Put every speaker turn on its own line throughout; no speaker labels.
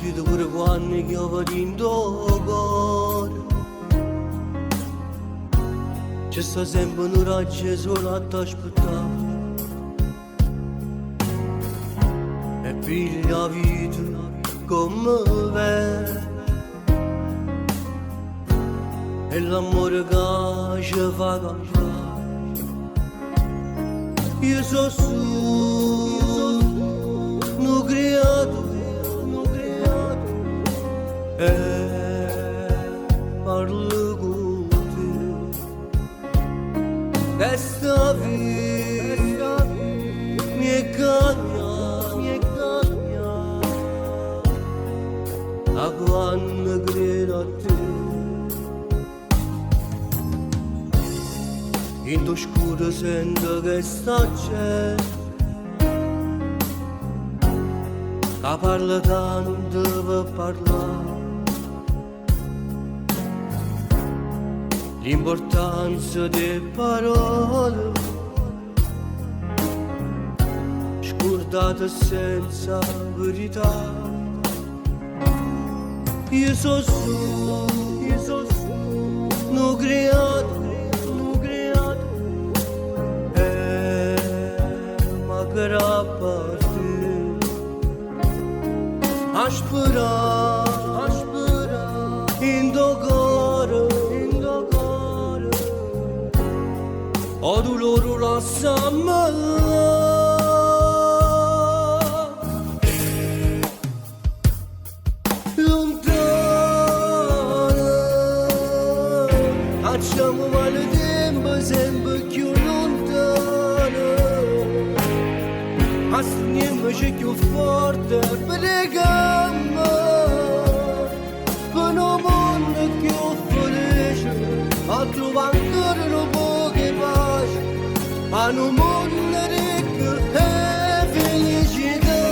Ride pure quando chiove dint' 'o core. Ce sta sempre nu raggio 'e sole a t'aspettà. E piglia 'a vita comme vene. E l'amore che ci fa campà. Io so solo nu creato, nu creato. E parlo con te. Questa vita mi è cagna, mi è cagna. Da quando credo a te. In to scuro sento che sta gente che parla tanto per parlare. L'importanza delle parole scordate senza verità. Io so solo, io so solo, nu creato, nu creato, e m'aggrappa a te. A sperare, a sperare, in do cuore, in do cuore, o dolore lasciami. Lontano, facciamo male tempo sempre più lontano. Astringiamoci più forte, pregammo, per un mondo più felice, a trovare ancora un po' di pace, ma un mondo ricco e felicità.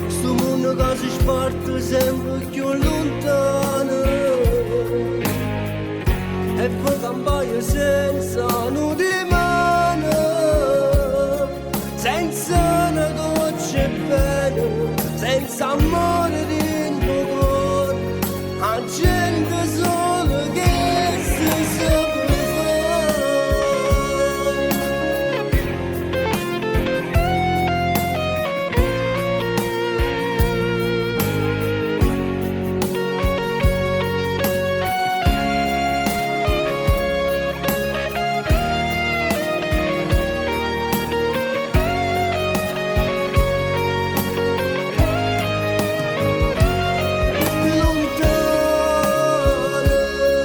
Sto mondo che si sparte sempre più lontano e poi campare senza un dimano, senza una goccia di bene, senza amore dentro cuore, a gente sola che si sa fare.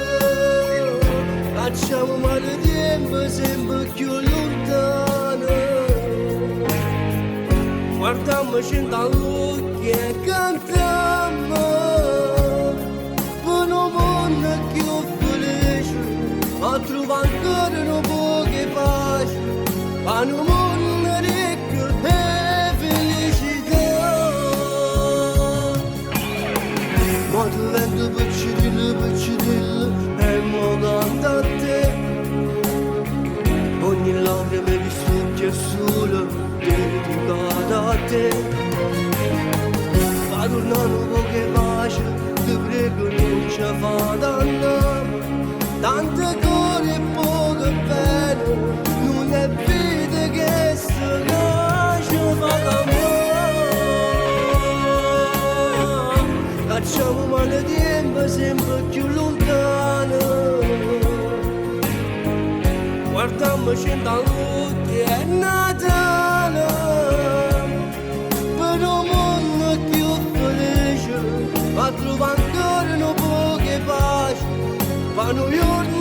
Lontano, facciamo male tempo sempre più lontano. Guardiamoci dall'occhio e cantiamo per un mondo più felice, ma trova ancora un po' di pace, ma un mondo ricco e felicità. Ma divento piccirillo, piccirillo e mo canto a te. Ogni lacrima mi succhia solo dedicata a te. Ma tornare un po' che pace, ti prego non ci fa dannare. Tante cose e poco bene, non è vita che si ci fa cambiare. Facciamo male tempo sempre più lontano. Guardiamoci dall'occhio è Natale, per un mondo più felice, ma trova ancora un po' di pace, ma un giorno